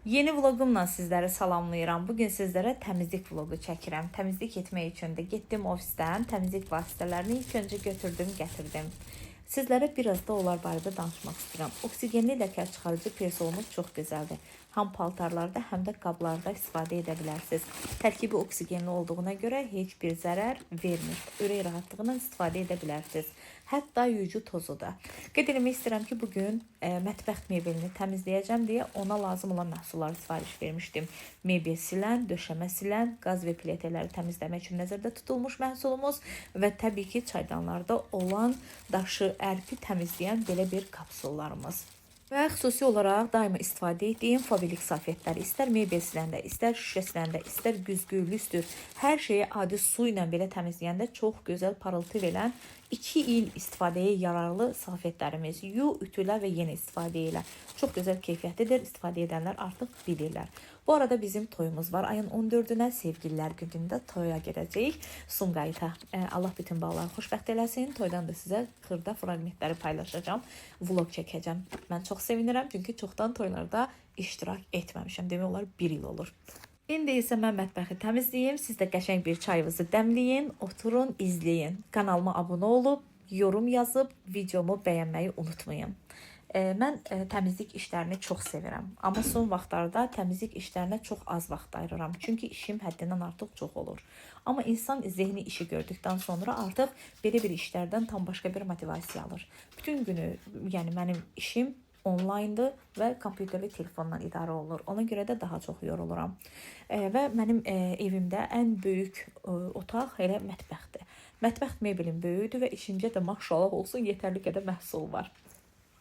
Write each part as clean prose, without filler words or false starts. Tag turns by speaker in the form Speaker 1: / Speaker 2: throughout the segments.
Speaker 1: Yeni vlogumla sizləri salamlayıram. Bugün sizlərə təmizlik vlogu çəkirəm. Təmizlik etmək üçün də getdim ofisdən təmizlik vasitələrini ilk öncə götürdüm, gətirdim. Sizlərə biraz da onlar barədə danışmaq istəyirəm. Oksigenli ləkə çıxarıcı persolumuz çox gözəldir. Həm paltarlarda, həm də qablarda istifadə edə bilərsiniz. Tərkibi oksigenli olduğuna görə heç bir zərər vermir. Ürək rahatlığıyla istifadə edə bilərsiniz. Hətta yuyucu tozu da. Qeyd eləmək istəyirəm ki, bugün mətbəx mebelini təmizləyəcəm deyə ona lazım olan məhsulları sifariş vermişdim. Mebel silən, döşəmə silən, qaz və plitələri təmizləmək üçün nəzərdə tutulmuş məhsulumuz və təbii ki, çaydanlarda olan daşı, ərpi təmizləyən belə bir kapsullarımız. Və xüsusi olaraq daima istifadə etdiyim Faberlic salfetləri istər mebel siləndə, istər şüşə siləndə, istər güzgü, lüstür, hər şeyi adi su ilə belə təmizləyəndə çox gözəl parıltı verən 2 il istifadəyə yararlı salfetlərimiz. Yu, ütülə və yenə istifadə elə. Çox gözəl keyfiyyətlidir. İstifadə edənlər artıq bilirlər. Bu arada bizim toyumuz var. Ayın 14-ünə Sevgililər günündə toya gedəcəyik. Sumqayıta. Allah bütün bağları xoşbəxt eləsin. Toydan da sizə xırda fraqmentləri paylaşacağam. Vlog çəkəcəm. Mən çox sevinirəm çünki çoxdan toylarda iştirak etməmişəm. Demək olar 1 il olur. İndi isə mən mətbəxi təmizləyim. Siz də qəşəng bir çayınızı dəmləyin, oturun, izləyin. Kanalıma abunə olub, yorum yazıb, videomu bəyənməyi unutmayın. Mən təmizlik işlərini çox sevirəm. Amma son vaxtlarda təmizlik işlərinə çox az vaxt ayırıram. Çünki işim həddindən artıq çox olur. Amma insan zehni işi gördükdən sonra artıq belə bir işlərdən tam başqa bir motivasiya alır. Bütün günü, yəni mənim işim onlinedır və kompüter və telefonla idarə olunur. Ona görə də daha çox yoruluram. Və mənim evimdə ən böyük otaq elə mətbəxdir. Mətbəx mebelim böyükdür və içində də maşallah olsun yetərli qədər məhsul var.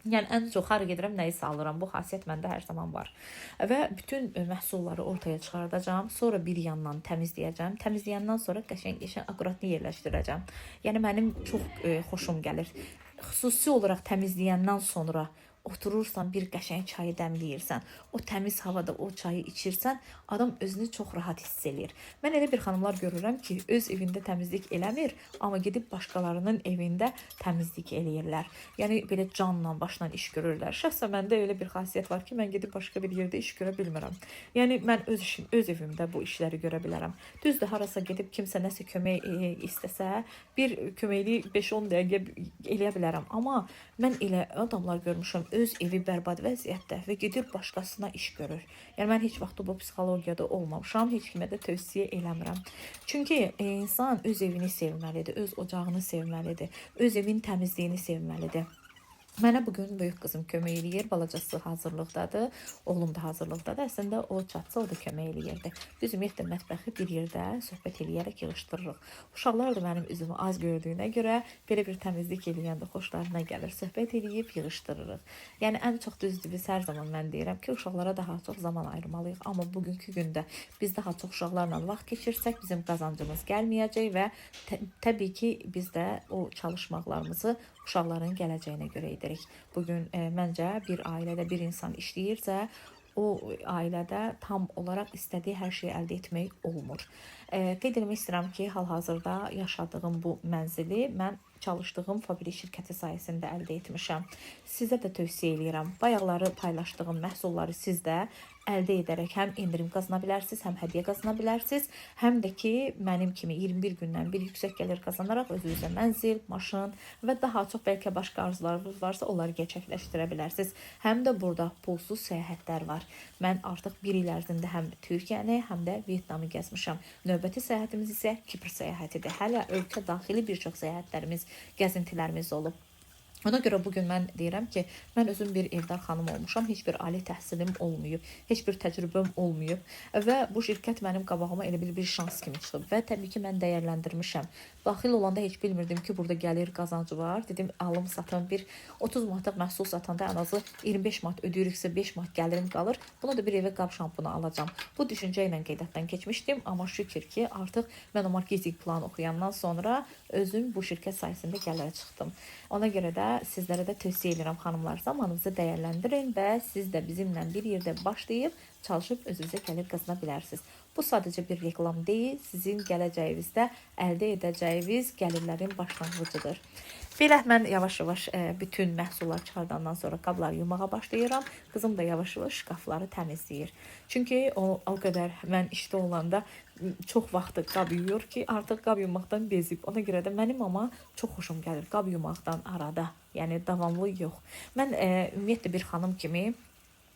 Speaker 1: Yəni ən çox hara gedirəm, nəyisə alıram. Bu xasiyyət məndə hər zaman var. Və bütün məhsulları ortaya çıxardacağam. Sonra bir yandan təmizləyəcəm. Təmizləyəndən sonra qəşəng-qəşəng akkuratlı yerləşdirəcəm. Yəni mənim çox xoşum gəlir. Xüsusi olaraq təmizləyəndən sonra oturursan, bir qəşəng çayı dəmləyirsən. O təmiz havada o çayı içirsən, adam özünü çox rahat hiss eləyir. Mən elə bir xanımlar görürəm ki, öz evində təmizlik eləmir, amma gedib başqalarının evində təmizlik eləyirlər. Yəni belə canla başla iş görürlər. Şəxsən məndə elə bir xasiyyət var ki, mən gedib başqa bir yerdə iş görə bilmirəm. Yəni mən öz işim, öz evimdə bu işləri görə bilərəm. Düzdür, harasa gedib kimsə nəsə kömək istəsə, bir köməklik 5-10 dəqiqə eləyə bilərəm. Amma mən elə adamlar görmüşəm, öz evi bərbad vəziyyətdə və gedir başqasına iş görür. Yəni mən heç vaxt bu psixologiyada olmamışam, heç kimə də tövsiyə eləmirəm. Çünki insan öz evini sevməlidir, öz ocağını sevməlidir, öz evin təmizliyini sevməlidir. Mənə bugün böyük qızım kömək eləyir, balacası hazırlıqdadır, oğlum da hazırlıqdadır. Əslində o çatsa o da kömək eləyirdi. Biz ümumiyyətlə mətbəxi bir yerdə söhbət eləyərək yığışdırırıq. Uşaqlar da mənim üzümü az gördüyünə görə belə bir təmizlik eləyəndə xoşlarına gəlir. Söhbət eləyib yığışdırırıq. Yəni ən çox düzdür, biz hər zaman mən deyirəm ki, uşaqlara daha çox zaman ayırmalıyıq. Amma bugünkü gündə biz daha çox uşaqlarla vaxt keçirsək, bizim qazancımız gəlməyəcək və təbii ki, biz də o çalışmaqlarımızı uşaqların gələcəyinə görə edirik. Bugün məncə bir ailədə bir insan işləyirsə, o ailədə tam olaraq istədiyi hər şeyi əldə etmək olmur. Qeyd etmək istəyirəm ki, hal-hazırda yaşadığım bu mənzili mən çalışdığım Faberlic şirkəti sayəsində əldə etmişəm. Sizə də tövsiyə eləyirəm. Bayaqları paylaşdığım məhsulları siz də əldə edərək həm endirim qazana bilərsiniz, həm hədiyyə qazana bilərsiniz, həm də ki, mənim kimi 21 gündən bir yüksək gəlir qazanaraq özünüzə mənzil, maşın və daha çox bəlkə başqa arzularınız varsa onları gerçəkləşdirə bilərsiniz. Həm də burada pulsuz səyahətlər var. Mən artıq bir il ərzində həm Türkiyəni, həm də Vyetnamı gəzmişəm. Növbəti səyahətimiz isə Kipr səyahətidir. Hələ ölkə daxili bir çox səyahətlərimiz, gəzintilərimiz olub. Ona görə bugün mən deyirəm ki, mən özüm bir evdar xanım olmuşam, heç bir ali təhsilim olmayıb, heç bir təcrübəm olmayıb və bu şirkət mənim qabağıma elə bir şans kimi çıxıb və təbii ki, mən dəyərləndirmişəm. Daxil olanda heç bilmirdim ki, burada gəlir qazancı var. Dedim, alım satım bir 30 manatlıq məhsul satanda ən azı 25 manat ödəyiriksə 5 manat gəlirim qalır. Buna da bir evə qab şampunu alacağam. Bu düşüncə ilə qeydiyyatdan keçmişdim, amma şükür ki, artıq mən o marketinq planı oxuyandan sonra özüm bu şirkət sayəsində gəlirə çıxdım. Ona görə də sizlərə də tövsiyə edirəm xanımlar, zamanınızı dəyərləndirin və siz də bizimlə bir yerdə başlayıb çalışıb özünüzə gəlir qazana bilərsiniz. Bu sadəcə bir reklam deyil, sizin gələcəyinizdə əldə edəcəyiniz gəlirlərin başlanğıcıdır. Belə mən yavaş-yavaş bütün məhsullar çıxardandan sonra qabları yumağa başlayıram. Qızım da yavaş-yavaş şkafları təmizləyir. Çünki o qədər mən işdə olanda çox vaxtı qab yuyur ki, artıq qab yumaqdan bezib. Ona görə də mənim amma çox xoşum gəlir qab yumaqdan arada. Yəni davamlı yox. Mən ümumiyyətlə bir xanım kimi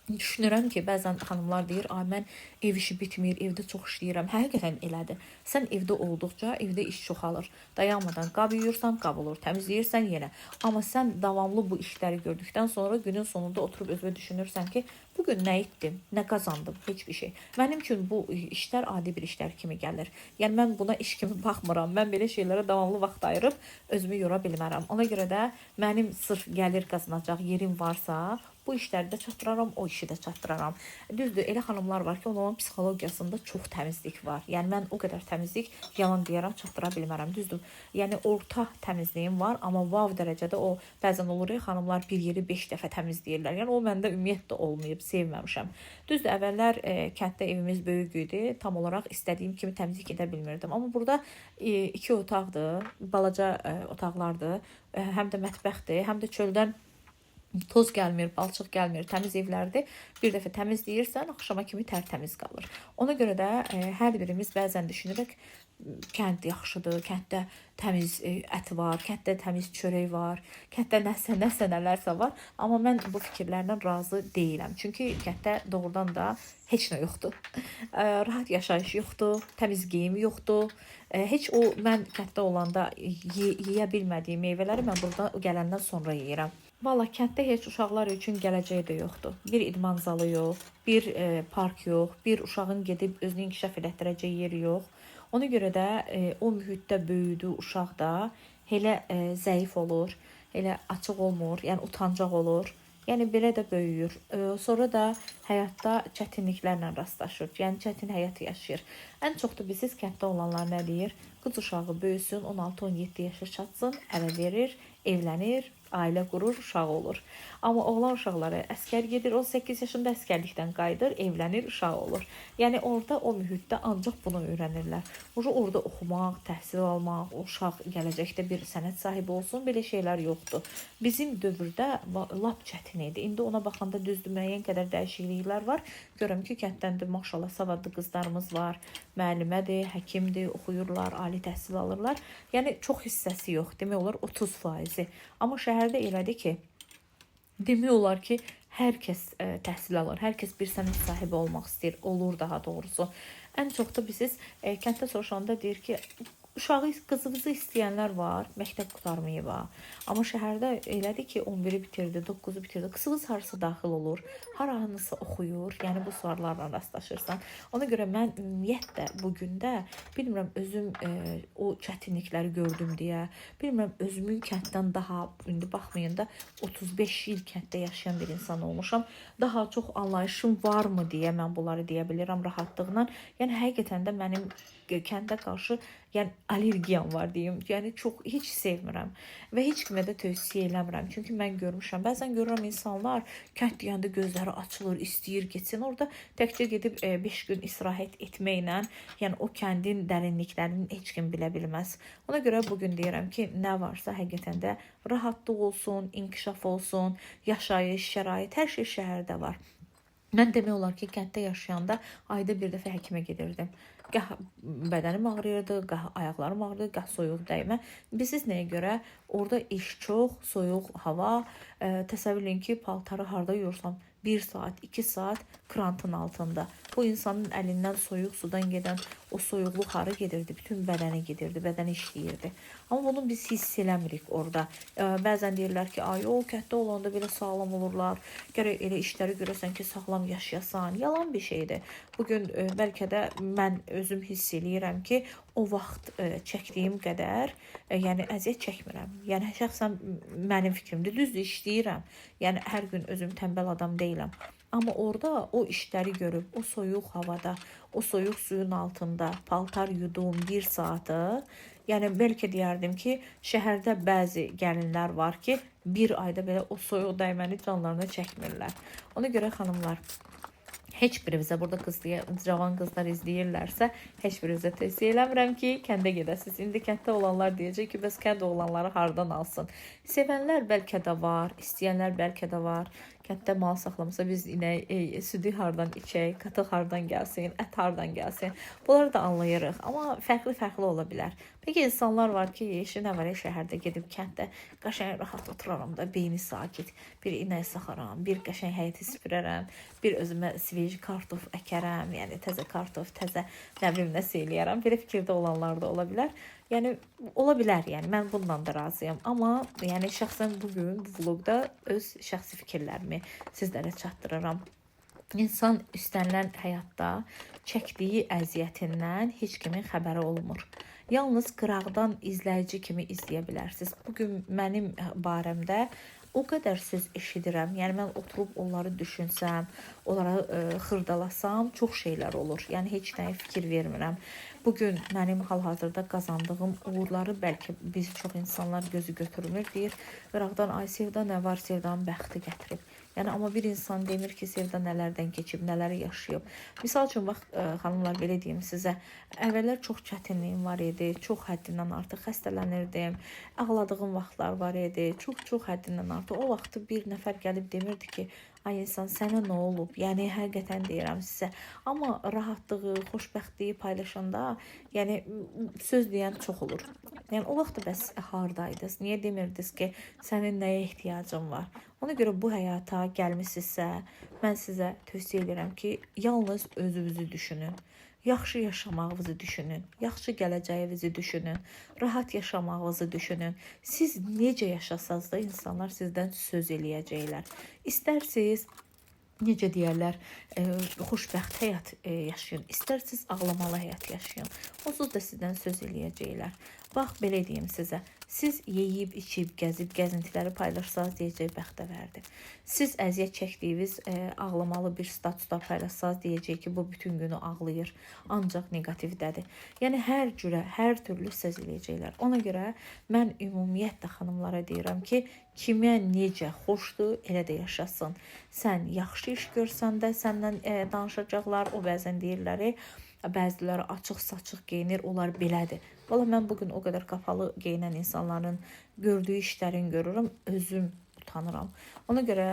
Speaker 1: düşünürəm ki, bəzən xanımlar deyir, "Ay mən ev işi bitmir, evdə çox işləyirəm." Həqiqətən elədir. Sən evdə olduqca evdə iş çoxalır. Dayanmadan qab yuyursan, qab olur, təmizləyirsən yenə. Amma sən davamlı bu işləri gördükdən sonra günün sonunda oturub özünə düşünürsən ki, bu gün nə etdim, nə qazandım, heç bir şey. Mənim üçün bu işlər adi bir işlər kimi gəlir. Yəni mən buna iş kimi baxmıram. Mən belə şeylərə davamlı vaxt ayırıb özümü yora bilmərəm. Ona görə də mənim sırf gəlir qazanacaq yerim varsa, bu işləri də çatdıraram, o işi də çatdıraram. Düzdür, elə xanımlar var ki, onların psixologiyasında çox təmizlik var. Yəni mən o qədər təmizlik, yalan deyərəm, çatdıra bilmərəm. Düzdür. Yəni orta təmizliyim var, amma vav dərəcədə o bəzən olur ya, xanımlar bir yeri 5 dəfə təmizləyirlər. Yəni o məndə ümumiyyətlə olmayıb, sevməmişəm. Düzdür, əvvəllər kənddə evimiz böyük idi. Tam olaraq istədiyim kimi təmizlik edə bilmirdim. Amma burada 2 otaqdır, balaca otaqlardır. Həm də mətbəxdir, həm də çöldən toz gəlmir, palçıq gəlmir, təmiz evlərdir. Bir dəfə təmizləyirsən, axşama kimi tərtəmiz qalır. Ona görə də hər birimiz bəzən düşünürük, kənd yaxşıdır, kənddə təmiz ət var, kənddə təmiz çörək var, kənddə nəsə, nəsə nələrsə var. Amma mən bu fikirlərlə razı deyiləm. Çünki kənddə doğrudan da heç nə yoxdur. Rahat yaşayış yoxdur, təmiz geyim yoxdur. Heç o mən kənddə olanda yeyə bilmədiyim meyvələri mən burada gələndən sonra yeyirəm. Valla kənddə heç uşaqlar üçün gələcəyi də yoxdur. Bir idman zalı yox, bir park yox, bir uşağın gedib özünü inkişaf elətdirəcəyi yeri yox. Ona görə də o mühitdə böyüdü uşaq da elə zəif olur, elə açıq olmur, yəni utancaq olur. Yəni belə də böyüyür. Sonra da həyatda çətinliklərlə rastlaşır. Yəni çətin həyat yaşayır. Ən çox da bilirsiniz kənddə olanlar nə deyir? Qız uşağı böyüsün, 16-17 yaşa çatsın, ərə verir, evlənir, ailə qurur, uşağı olur. Amma oğlan uşaqları əskər gedir, 18 yaşında əskərlikdən qayıdır, evlənir, uşağı olur. Yəni orada o mühitdə ancaq bunu öyrənirlər. Orada oxumaq, təhsil almaq, uşaq gələcəkdə bir sənəd sahibi olsun, belə şeylər yoxdur. Bizim dövrdə lap çətin idi. İndi ona baxanda düzdür, müəyyən qədər dəyişikliklər var. Görürəm ki, kənddən də maşallah savadlı qızlarımız var. Müəllimədir, həkimdir, oxuyurlar, ali təhsil alırlar. Yəni çox hissəsi yox, demək olar 30%. Amma şəhərdə elədir ki, demək olar ki, hər kəs təhsil alır, hər kəs bir sənəd sahibi olmaq istəyir, olur daha doğrusu. Ən çox da bilirsiniz, kənddə soruşanda deyir ki, uşağı, qızınızı istəyənlər var, məktəb qurtarmayıb ha. Amma şəhərdə elədir ki, 11-i bitirdi, 9-u bitirdi. Qızınız harasa daxil olur, haranısa oxuyur. Yəni bu suallarla rastlaşırsan. Ona görə mən ümumiyyətlə bu gündə bilmirəm özüm o çətinlikləri gördüm deyə, bilmirəm özümün kənddən daha indi baxmayın da 35 il kənddə yaşayan bir insan olmuşam. Daha çox anlayışım varmı deyə mən bunları deyə bilirəm rahatlıqla. Yəni həqiqətən də mənim kəndə qarşı yəni allergiyam var deyim. Yəni çox heç sevmirəm və heç kimə də tövsiyə eləmirəm. Çünki mən görmüşəm. Bəzən görürəm insanlar kənd deyəndə gözləri açılır, istəyir getsin. Orada təkcə gedib 5 gün istirahət etməklə, yəni o kəndin dərinliklərini heç kim bilə bilməz. Ona görə bu gün deyirəm ki, nə varsa həqiqətən də rahatlıq olsun, inkişaf olsun, yaşayış, şərait, hər şey şəhərdə var. Mən demək olar ki, kənddə yaşayanda ayda bir dəfə həkimə gedirdim. Gah bədənim ağrıyırdı, gah ayaqlarım ağrıyırdı, gah soyuq dəymə. Bilirsiniz nəyə görə? Orada iş çox, soyuq hava. Təsəvvür eləyin ki, paltarı harda yuyursam 1 saat, 2 saat krantın altında. Bu insanın əlindən soyuq sudan gedən o soyuqluq hara gedirdi? Bütün bədənə gedirdi, bədəni işləyirdi. Amma bunu biz hiss eləmirik orada. Bəzən deyirlər ki, ay o kənddə olanda belə sağlam olurlar. Gərək elə işləri görəsən ki, sağlam yaşayasan. Yalan bir şeydir. Bugün bəlkə də mən özüm hiss eləyirəm ki, o vaxt çəkdiyim qədər, yəni əziyyət çəkmirəm. Yəni şəxsən mənim fikrimdir. Düzdür, işləyirəm. Yəni hər gün özüm tənbəl adam deyiləm. Amma orada o işləri görüb, o soyuq havada, o soyuq suyun altında paltar yuduğum bir saatı, yəni bəlkə deyərdim ki, şəhərdə bəzi gəlinlər var ki, bir ayda belə o soyuq dəyməni canlarına çəkmirlər. Ona görə xanımlar, Heç birinizə burada cavan qızlar izləyirlərsə, heç birinizə tövsiyə eləmirəm ki, kəndə gedəsiniz. İndi kənddə olanlar deyəcək ki, bəs kənd oğlanları hardan alsın? Sevənlər bəlkə də var, istəyənlər bəlkə də var. Kənddə mal saxlamasa biz inək, südü hardan içək, qatıq hardan gəlsin, ət hardan gəlsin? Bunları da anlayırıq, amma fərqli-fərqli ola bilər. Peki insanlar var ki, işi nə var, şəhərdə gedib kənddə qəşəng rahat oturaram da, beyni sakit, bir inək saxaram, bir qəşəng həyəti süpürərəm, bir özümə sveji kartof əkərəm, yəni təzə kartof, təzə nə bilim nəsə eləyərəm. Belə fikirdə olanlar da ola bilər. Yəni ola bilər, yəni mən bundan da razıyam. Amma yəni şəxsən bu gün bu vloqda öz şəxsi fikirlərimi sizlərə çatdırıram. İnsan istənilən həyatda çəkdiyi əziyyətindən heç kimin xəbəri olmur. Yalnız qıraqdan izləyici kimi izləyə bilərsiniz. Bugün mənim barəmdə o qədər söz eşidirəm. Yəni mən oturub onları düşünsəm, onlara xırdalasam, çox şeylər olur. Yəni heç nəyə fikir vermirəm. Bugün mənim hal-hazırda qazandığım uğurları bəlkə biz çox insanlar gözü götürmür, deyir. Qıraqdan ay Sevda nə var, Sevdanın bəxti gətirib. Yəni amma bir insan demir ki, Sevda nələrdən keçib, nələri yaşayıb. Misal üçün bax xanımlar, belə deyim sizə, əvvəllər çox çətinliyim var idi, çox həddindən artıq xəstələnirdim, ağladığım vaxtlar var idi, çox həddindən artıq. O vaxtı bir nəfər gəlib demirdi ki, ay insan sənə nə olub? Yəni həqiqətən deyirəm sizə. Amma rahatlığı, xoşbəxtliyi paylaşanda, yəni söz deyən çox olur. Yəni o vaxtı bəs hardaydınız? Niyə demirdiniz ki, sənin nəyə ehtiyacın var? Ona görə bu həyata gəlmisinizsə, mən sizə tövsiyə edirəm ki, yalnız özünüzü düşünün. Yaxşı yaşamağınızı düşünün, yaxşı gələcəyinizi düşünün, rahat yaşamağınızı düşünün. Siz necə yaşasanız da insanlar sizdən söz eləyəcəklər. İstərsiniz, necə deyərlər, xoşbəxt həyat yaşayın, istərsiniz ağlamalı həyat yaşayın. Onsuz da sizdən söz eləyəcəklər. Bax, belə deyim sizə, siz yeyib, içib, gəzib, gəzintiləri paylaşsanız deyəcək bəxtəvərdir. Siz əziyyət çəkdiyiniz ağlamalı bir statuslar paylaşsanız deyəcək ki, bu bütün günü ağlayır, ancaq neqativdədir. Yəni hər cürə, hər türlü söz eləyəcəklər. Ona görə mən ümumiyyətlə xanımlara deyirəm ki, kimə necə xoşdur, elə də yaşasın. Sən yaxşı iş görsən də səndən danışacaqlar, o bəzən deyirlər, bəziləri açıq-saçıq geyinir, onlar belədir. Valla mən bugün o qədər qapalı geyinən insanların gördüyü işlərini görürüm, özüm utanıram. Ona görə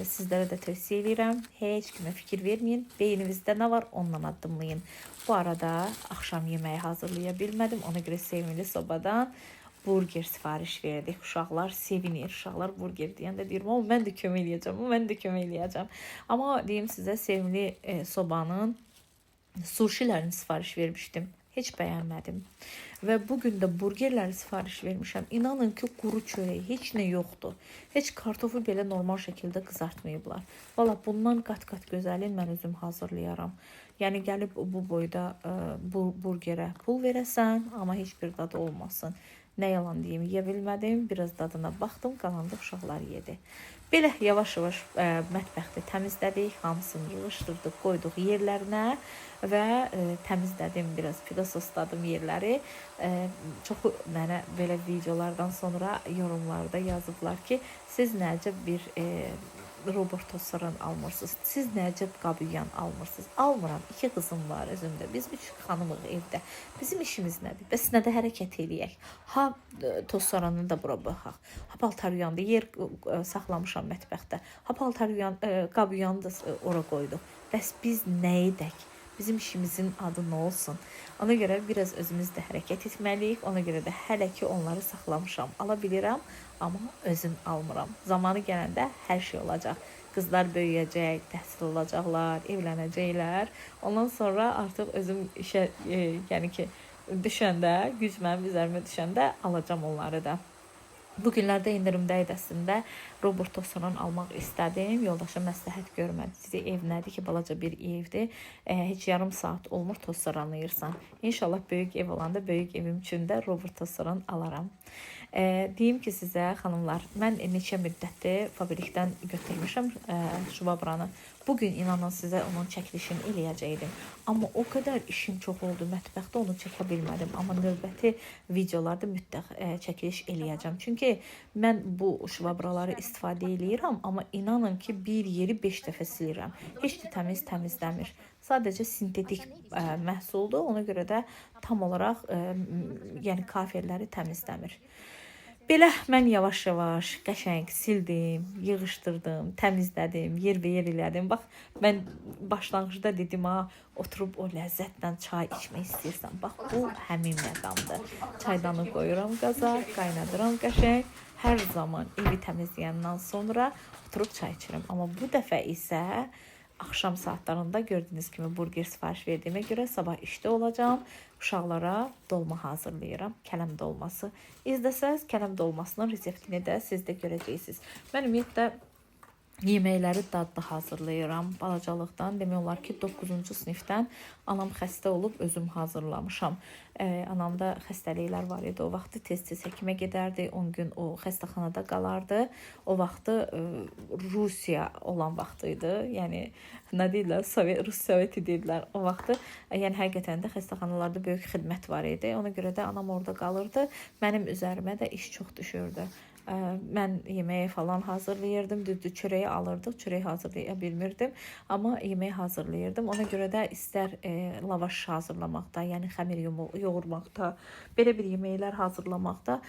Speaker 1: sizlərə də tövsiyə edirəm, heç kimə fikir verməyin, beyninizdə nə var ondan addımlayın. Bu arada axşam yeməyi hazırlaya bilmədim, ona görə sevimli sobadan burger sifariş verdik. Uşaqlar sevinir. Uşaqlar burger deyəndə deyirəm, o mən də kömək eləyəcəm, o mən də kömək eləyəcəm. Amma deyim sizə, sevimli sobanın suşilərini sifariş vermişdim. Heç bəyənmədim. Və bugün də burgerləri sifariş vermişəm. İnanın ki, quru çörək, heç nə yoxdur. Heç kartofu belə normal şəkildə qızartmayıblar. Valla bundan qat-qat gözəlin mən özüm hazırlayaram. Yəni gəlib bu boyda bu burgerə pul verəsən, amma heç bir dadı olmasın. Nə yalan deyim, yeyə bilmədim. Biraz dadına baxdım, qalanda uşaqlar yedi. Belə yavaş-yavaş mətbəxdə təmizlədik, hamısını yığışdırdıq, qoyduq yerlərinə və təmizlədim, biraz pilososladım yerləri. Çoxu mənə belə videolardan sonra yorumlarda yazıblar ki, siz nəcə bir robot tosaran almırsınız, siz nəcə qabıyan almırsınız. Almıram, 2 qızım var özümdə, biz 3 xanımıq evdə. Bizim işimiz nədir? Bəs nədə hərəkət eləyək? Ha tosaranı da bura baxaq, ha paltar yuyandı, yer saxlamışam mətbəxdə, ha paltar yuyan, qab yuyanı da ora qoyduq. Bəs biz nə edək? Bizim işimizin adı nə olsun? Ona görə biraz özümüz də hərəkət etməliyik. Ona görə də hələ ki onları saxlamışam. Ala bilirəm, amma özüm almıram. Zamanı gələndə hər şey olacaq. Qızlar böyüyəcək, təhsil alacaqlar, evlənəcəklər. Ondan sonra artıq özüm işə, yəni ki, düşəndə, güc mənim üzərimə düşəndə alacam onları da. Bu günlərdə endirimdə idi əslində. Robot tosaran almaq istədim. Yoldaşım məsləhət görmədi. Dedi, ev nədir ki, balaca bir evdir. Heç yarım saat olmur tosaranlayırsan. İnşallah böyük ev olanda böyük evim üçün də robot tosaran alaram. Deyim ki sizə xanımlar, mən neçə müddətdir fabrikdən götürmüşəm şvabranı. Bugün inanın sizə onun çəkilişini eləyəcəkdim. Amma o qədər işim çox oldu mətbəxdə, onu çəkə bilmədim. Amma növbəti videolarda mütləq çəkiliş eləyəcəm. Çünki mən bu şvabraları istifadə eləyirəm, amma inanın ki, bir yeri 5 dəfə silirəm. Heç də təmiz təmizləmir. Sadəcə sintetik məhsuldur. Ona görə də tam olaraq yəni kafelləri təmizləmir. Belə mən yavaş-yavaş qəşəng sildim, yığışdırdım, təmizlədim, yerbəyer elədim. Bax, mən başlanğıcda dedim ha, oturub o ləzzətlə çay içmək istəyirsən. Bax, bu həmin məqamdır. Çaydanı qoyuram qaza, qaynadıram qəşəng. Hər zaman evi təmizləyəndən sonra oturub çay içirəm. Amma bu dəfə isə axşam saatlarında gördüyünüz kimi burger sifariş verdiyimə görə sabah işdə olacağam. Uşaqlara dolma hazırlayıram. Kələm dolması. İzləsəz kələm dolmasının reseptini də siz də görəcəksiniz. Mən ümumiyyətlə yeməkləri dadlı hazırlayıram. Balacalıqdan demək olar ki, 9-cu sinifdən anam xəstə olub özüm hazırlamışam. Anamda xəstəliklər var idi. O vaxtı tez-tez həkimə gedərdi. 10 gün o xəstəxanada qalardı. O vaxtı Rusiya olan vaxtı idi. Yəni nə deyirlər? Sovet, Rus Soveti deyirlər o vaxtı. Yəni həqiqətən də xəstəxanalarda böyük xidmət var idi. Ona görə də anam orada qalırdı. Mənim üzərimə də iş çox düşürdü. Mən yeməyi falan hazırlayırdım. Düzdür, çörəyi alırdıq. Çörək hazırlaya bilmirdim. Amma yeməyi hazırlayırdım. Ona görə də istər lavaş hazırlamaqda, yəni xəmir yoğurmaqda, belə bir yeməklər hazırlamaqda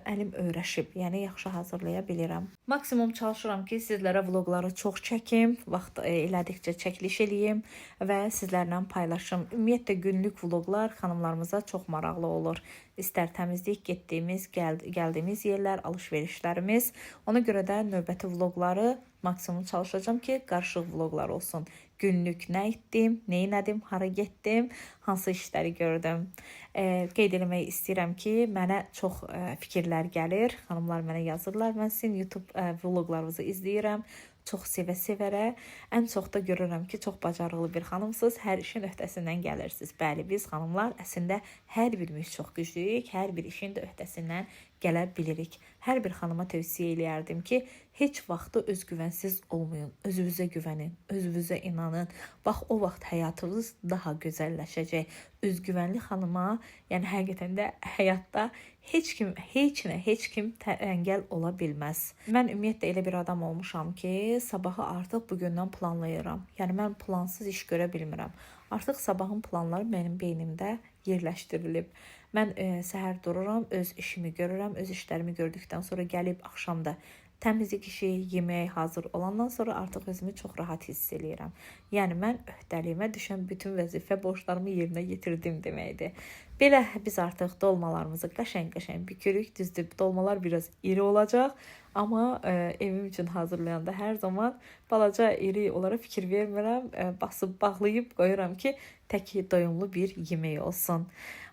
Speaker 1: əlim öyrəşib. Yəni yaxşı hazırlaya bilirəm. Maksimum çalışıram ki, sizlərə vloqları çox çəkim, vaxt elədikcə çəkiliş eləyim və sizlərlə paylaşım. Ümumiyyətlə günlük vloqlar xanımlarımıza çox maraqlı olur. İstər təmizlik, getdiyimiz, gəldiyimiz yerlər, alış-verişlərimiz. Ona görə də növbəti vloqları maksimum çalışacağam ki, qarışıq vloqlar olsun. Günlük nə etdim, nə elədim, hara getdim, hansı işləri gördüm. Qeyd eləmək istəyirəm ki, mənə çox fikirlər gəlir. Xanımlar mənə yazırlar. Mən sizin YouTube vloqlarınızı izləyirəm. Çox sevə-sevərə. Ən çox da görürəm ki, çox bacarıqlı bir xanımsınız. Hər işin öhdəsindən gəlirsiniz. Bəli, biz xanımlar əslində hər birimiz çox güclüyük. Hər bir işin də öhdəsindən gələ bilirik. Hər bir xanıma tövsiyə eləyərdim ki, heç vaxtı özgüvənsiz olmayın. Özünüzə güvənin, özünüzə inanın. Bax, o vaxt həyatınız daha gözəlləşəcək. Özgüvənli xanıma, yəni həqiqətən də həyatda heç kim, heç nə, heç kim əngəl ola bilməz. Mən ümumiyyətlə elə bir adam olmuşam ki, sabahı artıq bugündən planlayıram. Yəni mən plansız iş görə bilmirəm. Artıq sabahın planları mənim beynimdə yerləşdirilib. Mən səhər dururam, öz işimi görürəm, öz işlərimi gördükdən sonra gəlib axşamda təmizlik işi, yemək hazır olandan sonra artıq özümü çox rahat hiss eləyirəm. Yəni mən öhdəliyimə düşən bütün vəzifə borclarımı yerinə yetirdim deməkdir. Belə biz artıq dolmalarımızı qəşəng-qəşəng bükürük. Düzdür, dolmalar biraz iri olacaq, amma evim üçün hazırlayanda hər zaman balaca iri olaraq fikir vermirəm. Basıb bağlayıb qoyuram ki, təki doyumlu bir yemək olsun.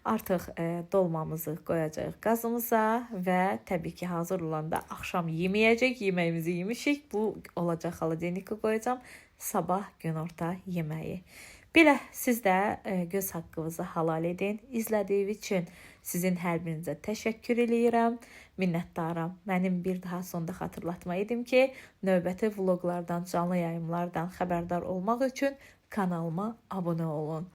Speaker 1: Artıq dolmamızı qoyacağıq qazımıza və təbii ki, hazır olanda axşam yeməyəcək. Yeməyimizi yemişik. Bu olacaq xaladenika qoyacağam. Sabah günorta yeməyi. Belə siz də göz haqqınızı halal edin. İzlədiyiniz üçün sizin hər birinizə təşəkkür eləyirəm. Minnətdaram. Mənim bir daha sonda xatırlatma edim ki, növbəti vloqlardan, canlı yayımlardan xəbərdar olmaq üçün kanalıma abunə olun.